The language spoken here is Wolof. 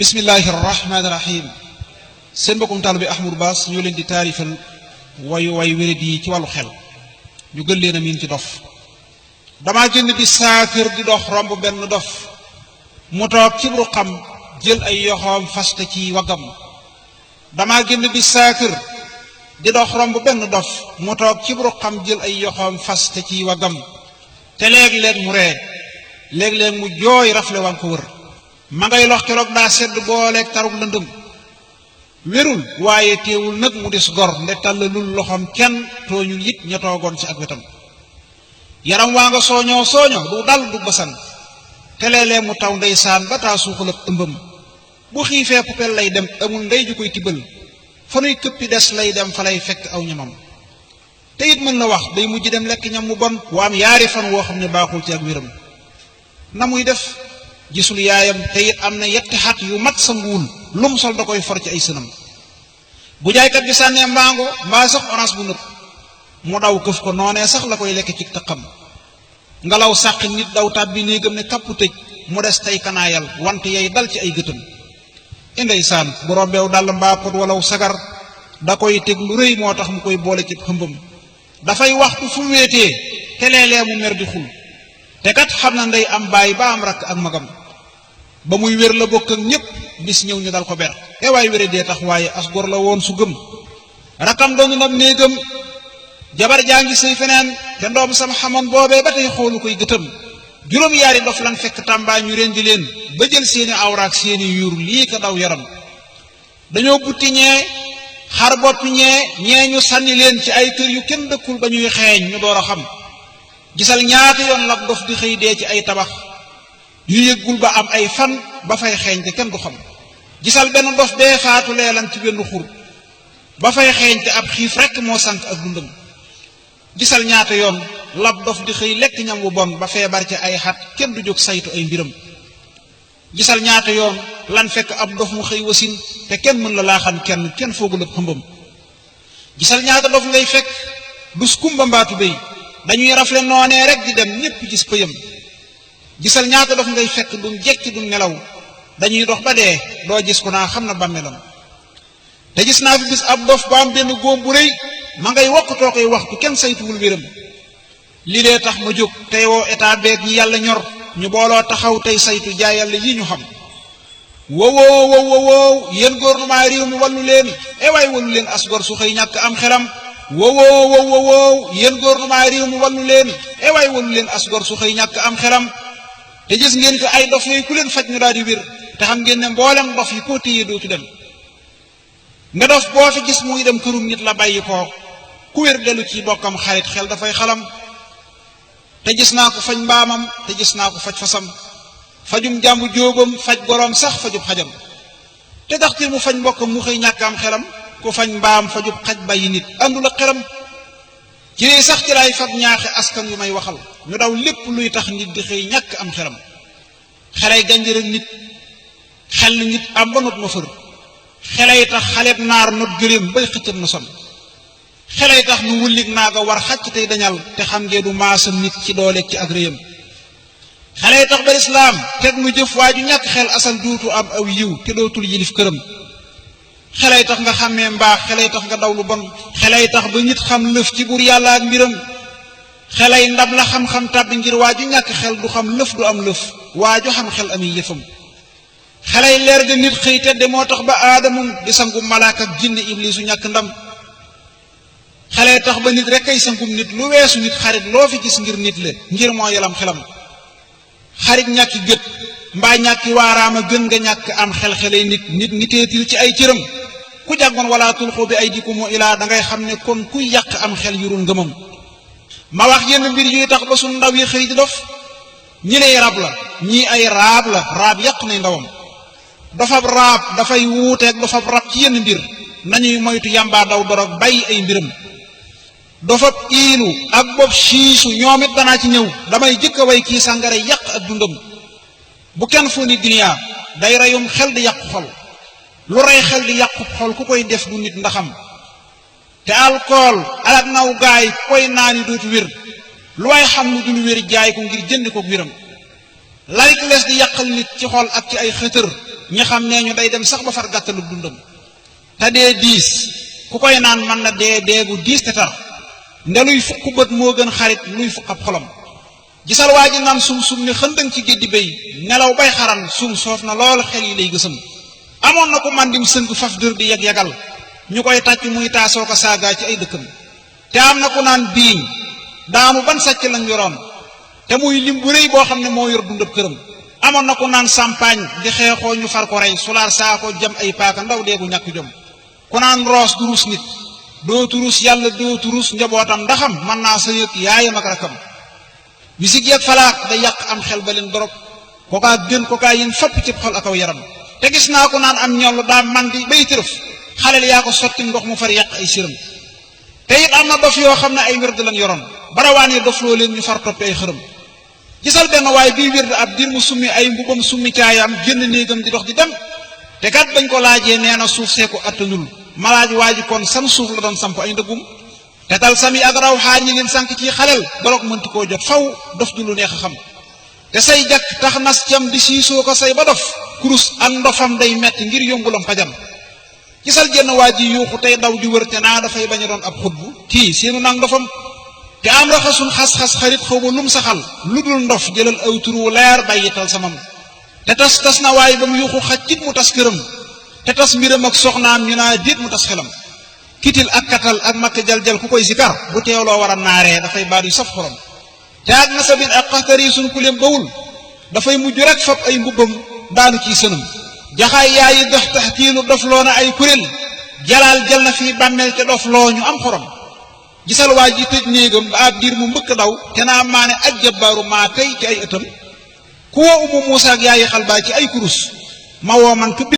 bismillahi rahmaani rahim seen mbokkum taalibe Ahmadou Bass ñoo leen di taarifal way wéret yi ci wàllu xel ñu gën leen a miin ci dof. damaa génn di saakër di dox romb benn dof mu toog ci ruqam jël ay yoxoom faste ci waggam. damaa génn di saakër di dox romb benn dof mu toog ci ruqam jël ay yoxoom faste ci waggam. te léeg-léeg mu ree léeg-léeg mu jooy rafle waan ko wër. ma ngay lox keroog daa sedd booleeg tarug lëndëm wérul waaye teewul nag mu des gor nde tàllalul loxoom kenn tooñul it ña toogoon ci ak wetam. yaram waa nga sooñoo du dal du basan te léeg-léeg mu taw ndeysaan ba taa suuxalab ëmbam. bu xiifee pupel lay dem amul ndey ju koy tibbal fa nuy këppi des lay dem fa lay fekk aw ñamam. te it mën na wax day mujj dem lekk ñam mu bon waa am yaari fan woo xam ne baaxul ci ak wéram. na muy def gisul yaayam te it am na yetti xat yu mat sa nguul lum sol da koy for ci ay sënam. bu jaaykat bi sànnee mbaango mbaa sax orange bu nëb mu daw këf ko noonee sax la koy lekk ci tëqam. ngelaw sàq nit daw tàbbi néegam ne kàpp tëj mu des tey kanaayal wante yay dal ci ay gëtam. ndeysaan bu rombeew dàll mbaa pot walaw sagar da koy teg lu rëy moo tax mu koy boole ci xëmbam. dafay waxtu fu wéetee te léeg-léeg mu mer di xul te kat xam na ndey am baay ba am rakk ak magam. ba muy wér la bokk ak ñépp bis ñëw ñu dal ko ber waay wére dee tax waaye as gor la woon su gëm. rakam doonu nab néegam jabar jaa ngi sëy feneen te ndoom sama xamoon boobee ba tey xoolu koy gëtëm. juróom yaari dof lan fekk tàmbaa ñu rendi leen ba jël seeni awraak seeni yuur lii ko daw yaram. dañoo butti ñee xar boppi ñee ñu sànni leen ci ay kër yu kenn dëkkul ba ñuy xeeñ ñu door a xam. gisal ñaata yoon la dof di xëy dee ci ay tabax yu yëggul ba am ay fan ba fay xeeñ te kenn du xam. gisal benn dof dee faatu leelan ci benn xur ba fay xeeñ te ab xiif rekk moo sànk ak dundam. gisal ñaata yoon lab dof di xëy lekk ñam wu bon ba feebar ci ay xat kenn du jóg saytu ay mbiram. gisal ñaata yoon lan fekk ab dof mu xëy wasin te kenn mën la laaxan kenn foogul ab xëmbam. gisal ñaata dof ngay fekk dus kumba mbaatu béy dañuy rafle noonee rek di dem ñépp gis pëyam. gisal ñaata dof ngay fekk duñ jekki duñ nelaw dañuy dox ba dee doo gis ku naa xam na bàmmeelam. te gis naa fi bis ab dof ba am benn góom bu rëy ma ngay wokkatoo koy waxtu kenn saytuwul wéram. li dee tax ma jóg tey woo état beeg ñi yàlla ñor ñu booloo taxaw tey saytu jaay yàlla yi ñu xam. wowoo yéen gouvernement réew mi wallu leen waay wallu leen as gor su xëy ñàkk am xelam. wowoo yéen gouvernement réew mi wallu leen waay wallu leen as gor su xëy ñàkk am xelam. te gis ngeen ko ay dof yooyu ku leen faj ñu daal di wér te xam ngeen ne mboolem dof yi koo téye dootu dem. nga dof boo fi gis muy dem kërum nit la bàyyi koo ku wér dellu ci bokkam xarit xel dafay xalam. te gis naa ko faj mbaamam te gis naa ko faj fasam fajum jàmbu jóobam faj goroom sax fajub xajam. te taxtil mu faj mbokkam mu xëy ñàkk am xelam ku faj mbaam fajub xaj bàyyi nit àndul ak xelam. ci lii sax ci lay fab ñaaxe askan yu may waxal ñu daw lépp luy tax nit di xëy ñàkk am xelam. xelay gànjër ak nit xel nit am ba not ma fër xelay tax xaleb naar not gëléem bay xëccam na son. xelay tax nu wullig naaga war xàcc tey dañal te xam ngeen du maasam nit ci dooleeg ci ak réyam. xelay tax ba islaam teg nu jëf waa ju ñàkk xel asal duutu am aw yiw te dootul yilif këram. xelay tax nga xàmmee mbaax xelay tax nga daw lu bon xelay tax ba nit xam lëf ci buur yàlla ak mbiram. xelay ndab la xam-xam tàbbi ngir waa ju ñàkk xel du xam lëf du am lëf waa ju xam xel ami yëfam. xelay leer ga nit xëy tedde moo tax ba aadamum di sangu malaaka ak jinne iblisu ñàkk ndam. xelay tax ba nit rek ay sangum nit lu weesu nit xarit loo fi gis ngir nit la ngir moo yalam xelam. xarit ñàkki gët mbaa ñàkki waaraama gën nga ñàkk am xel-xelay nit niteetil ci ay cëram. ku jàggoon wala tulxu bi ay dikumu ilaa dangay xam ne kon kuy yàq am xel yurul ngëmam. ma wax yenn mbir yuy tax ba suñ ndaw yi xëy di dof ñi lay rab la ñii ay raab la raab yàq nay ndawam. dofab raab dafay wuuteeg dofab rab ci yenn mbir nañuy moytu yàmbaa daw dorog bàyyi ay mbiram. dofab iilu ak bopp siisu ñoom it danaa ci ñëw damay jëkk a way kii sàngara yàq ak dundam. bu kenn foo ni duniyaa day reyum xel di yàqu xol lu rey xel di yàqu xol ku koy def du nit ndaxam. te alcool alak naw gaay koy naani dootu wér lu waay xam lu dul wér jaay ko ngir jënd ko wéram. larik lees di yàqal nit ci xol ak ci ay xëtër ñi xam nee ñu day dem sax ba far gàttalu dundam te dee diis ku koy naan mën na dee gu diis te tar nde luy fukk bët moo gën xarit luy fukk ab xolam gisal waa ji naan sum ni xëndëng ci géddi béy nelaw bay xaran sum soof na lool xel yi lay gësam amoon na ko man dim sënk faf dër di yag-yagal ñu koy tàcc muy taasoo ko saagaa ci ay dëkkam te am na ku naan biiñ daanu ban sàcc lañ yoroon te muy lim bu rëy boo xam ne moo yor dundab këram amoon na ku naan sampaañ di xeexoo ñu far ko rey sulaar saa ko jam ay paaka ndaw deegu ñàkk jom ku naan roos du rus nit dootu rus yàlla dootu rus njabootam ndaxam mën naa sa yëg yaayam ak rakam misig yeeg falaax da yàq am xel ba leen dorog kokaa gën kokaa yéen fopp ci xol akaw yaram te gis naa ko naan am ñoll daa mandi bay tërëf xaleel yaa ko sotti ndox mu far yàq ay siram te it am na dof yoo xam ne ay wird lañ yoroon barawaan yi dof loo leen ñu far toppi ay xërëm gisal benn waaye bii wird ab dir mu summi ay mbubam summi caayam génn néegam di dox di dem te kat bañ ko laajee nee na suuf see ko attanul malaaj waa ji kon sam suuf la doon samp ay ndëggum te tal sami ak raw xaar ñi leen sànk ci xaleel doroog mënti koo jot faw dof du lu neex a xam te say jakk tax nas cam di siisoo ko say ba dof kurus ak ndofam day metti ngir yombulam pajam gisal jenn waa ji yuuxu tey daw di wër te naa dafay bañ a doon ab xutbu kii seenu nag ndofam te am raxasul xas-xas xarit xaw ma lum saxal lu dul ndof jëlal aw turu leer bàyyital samam te tas na waaye ba mu yuuxu xaccit mu tas këram te tas mbiram ak soxnaam ñu naa déet mu tas xelam kitil ak katal ak makk jal-jal ku koy sikar bu teewloo war a naaree dafay baat yu saf xorom te ak nasabin ak xaxtari suñ ku leen bawul dafay mujj rek fab ay mbubbam daanu ciy sënam jaxaay yaayi dox tax tiinu dof loo na ay kuréel jalaal jal na fii bàmmeel te dof loo ñu am xorom gisal waa ji tëj néegam ba ab diir mu mbëkk daw te naa maane ak jabbaaru maa tey ci ay ëttam ku woo umu Muusa ak yaayi xal baa ci ay kurus ma woo man